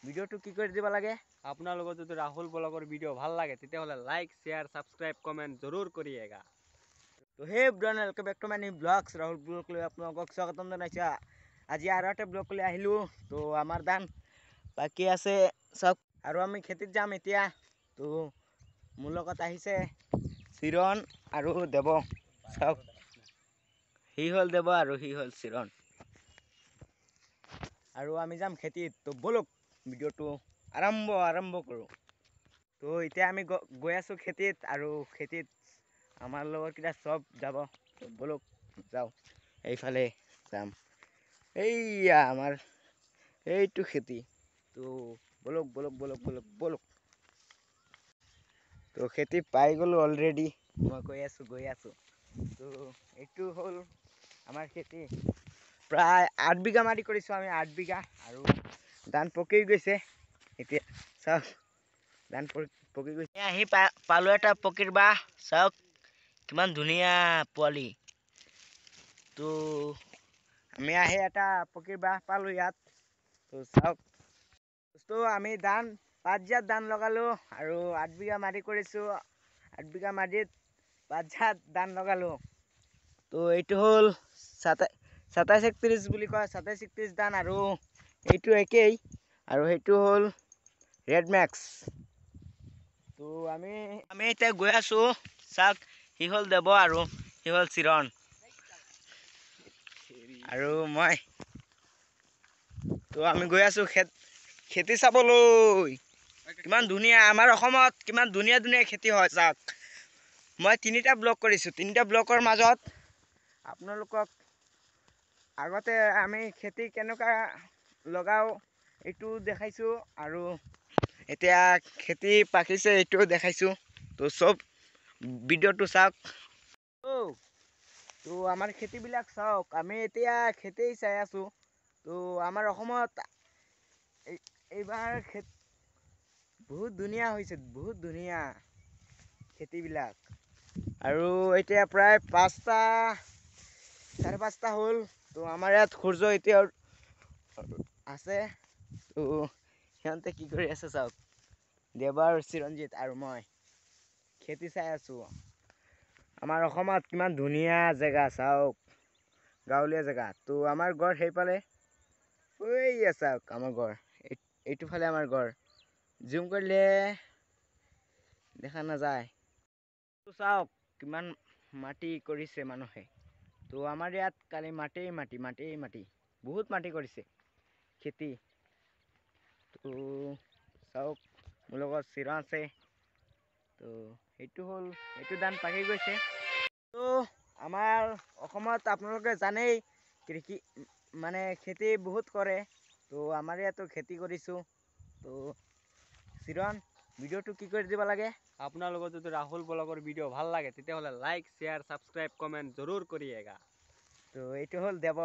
ভিডিঅ'টো কি কৰি দিব লাগে? আপোনালোকৰ যদি ৰাহুল ব্লগৰ ভিডিঅ' ভাল লাগে, তেতিয়াহ'লে লাইক, শ্বেয়াৰ, ছাবস্ক্ৰাইব, কমেণ্ট জৰুৰ কৰিয়েগা। তো hey everyone, welcome back to my new vlogs. Rahul blog লৈ আপোনালোকক স্বাগতম জনাইছোঁ। আজি আৰু এটা ব্লগ লৈ আহিলোঁ। তো আমাৰ ধান বাকী আছে চব আৰু আমি খেতিত যাম এতিয়া। তো মোৰ লগত আহিছে চিৰণ আৰু দেৱ। চাওক, সি হ'ল দেৱ আৰু সি হ'ল চিৰণ আৰু আমি যাম খেতিত। তো ব'লক, ভিডিঅ'টো আৰম্ভ কৰোঁ। তো এতিয়া আমি গৈ আছোঁ খেতিত আৰু খেতিত আমাৰ লগৰকেইটা চব যাব। তো ব'লক যাওঁ, এইফালে যাম। এইয়া আমাৰ এইটো খেতি। তো ব'লক ব'লক ব'লক ব'লক ব'লক। তো খেতি পাই গ'লোঁ অলৰেডি। মই গৈ আছোঁ, গৈ আছোঁ। তো এইটো হ'ল আমাৰ খেতি। প্ৰায় 8 বিঘা মাটি কৰিছোঁ আমি, 8 বিঘা। আৰু ধান পকি গৈছে এতিয়া। চাওক, ধান পকি গৈছে। আহি পালোঁ এটা পকীৰ বাহ। চাওক, কিমান ধুনীয়া পোৱালি। তো আমি আহি এটা পকীৰ বাহ পালোঁ ইয়াত। তো চাওক দোস্ত, আমি ধান 5 জাত ধান লগালোঁ আৰু 8 বিঘা মাটি কৰিছোঁ। 8 বিঘা মাটিত 5 জাত ধান লগালোঁ। তো এইটো হ'ল 2731 বুলি কয়, 2731 ধান। আৰু এইটো একেই আৰু সেইটো হ'ল ৰেড মেক্স। তো আমি এতিয়া গৈ আছোঁ। চাওক, সি হ'ল দেৱ আৰু সি হ'ল চিৰণ আৰু মই। তো আমি গৈ আছোঁ খেতি চাবলৈ। কিমান ধুনীয়া আমাৰ অসমত, কিমান ধুনীয়া ধুনীয়া খেতি হয় চাওক। মই তিনিটা ব্লগ কৰিছোঁ। তিনিটা ব্লগৰ মাজত আপোনালোকক আগতে আমি খেতি কেনেকুৱা লগাওঁ এইটো দেখাইছোঁ আৰু এতিয়া খেতি পাকিছে এইটোও দেখাইছোঁ। তো চব ভিডিঅ'টো চাওক। তো আমাৰ খেতিবিলাক চাওক। আমি এতিয়া খেতি চাই আছোঁ। তো আমাৰ অসমত এইবাৰ খেতি বহুত ধুনীয়া হৈছে, বহুত ধুনীয়া খেতিবিলাক। আৰু এতিয়া প্ৰায় 5টা, 5:30 হ'ল। তো আমাৰ ইয়াত সূৰ্য এতিয়া আছে। তো সিহঁতে কি কৰি আছে চাওক। দেৱা আৰু চিৰঞ্জিত আৰু মই খেতি চাই আছোঁ। আমাৰ অসমত কিমান ধুনীয়া জেগা চাওক, গাঁৱলীয়া জেগা। তো আমাৰ ঘৰ সেইফালে। এইয়া চাওক আমাৰ ঘৰ, এইটো ফালে আমাৰ ঘৰ। জুম কৰিলে দেখা নাযায়। চাওক, কিমান মাটি কৰিছে মানুহে। তো আমাৰ ইয়াত কালি মাটিয়েই মাটি, মাটিয়েই মাটি, বহুত মাটি কৰিছে খেতি। তো চাওক, মোৰ লগত চিৰা আছে। তো সেইটো হ'ল, এইটো ধান পাকি গৈছে। তো আমাৰ অসমত আপোনালোকে জানেই, কৃষি মানে খেতি বহুত কৰে। তো আমাৰ ইয়াতো খেতি কৰিছোঁ। তো চিৰণ, ভিডিঅ'টো কি কৰি দিব লাগে? আপোনালোকৰ যদি ৰাহুল ব্লগৰ ভিডিঅ' ভাল লাগে, তেতিয়াহ'লে লাইক, শ্বেয়াৰ, ছাবস্ক্ৰাইব, কমেণ্ট জৰুৰ কৰিয়েগা। তো এইটো হ'ল দেৱ।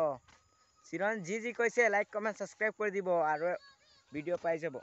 চিৰণ যি যি কৈছে, লাইক, কমেণ্ট, ছাবস্ক্ৰাইব কৰি দিব আৰু ভিডিঅ' পাই যাব।